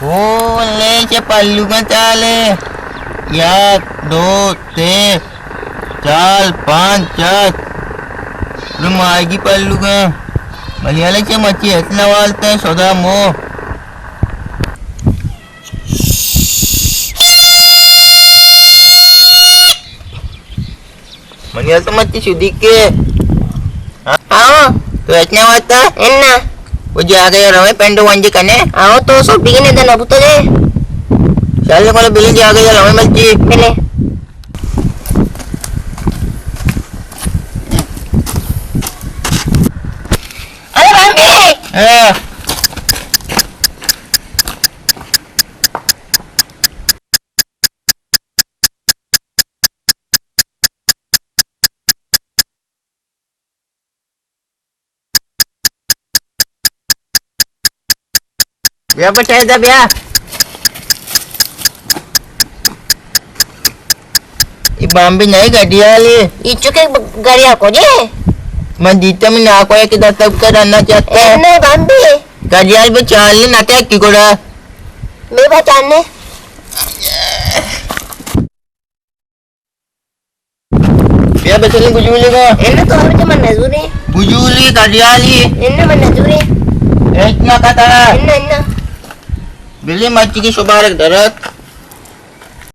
او لے چہ پلوگاں چالے۔ یک، دو، سے، چار، پانچ، شش۔ گڑا ماہیگی پلوگاں۔ بلے ہلے چہ مچی ہچ نہ والتیں، شدا مو۔ منی ہیال تو مچی شدی کے۔ ہاں۔ تو ہچ نہ وتا؟ اناں۔ وہ جاگہ یا روے پنڈو ونجے کنے؟ آؤ تو سو بیگنے دے نہ بوتا دے۔ چل کو بلی جاگہ یا روے مچی۔ بلے۔ ارے بامبی۔ ہاں۔ بیا بچائے دا بیا۔ یہ بامبی نہیں گڈیالی۔ یہ چکے گڑیا کو جی۔ من دیتا میں ناکو ہے کہ دستک کرنا چاہتا ہے۔ نہیں بامبی۔ گڈیال بچالی نہ تے کی گڑا۔ میں بچانے۔ بیا بچلی بجولی کو۔ اناں تو ہر من نزوری۔ بجولی گڈیالی۔ اناں من نزوری۔ ایک نہ کترا۔ اناں، اناں۔ بلی مچی کی شبارک درت۔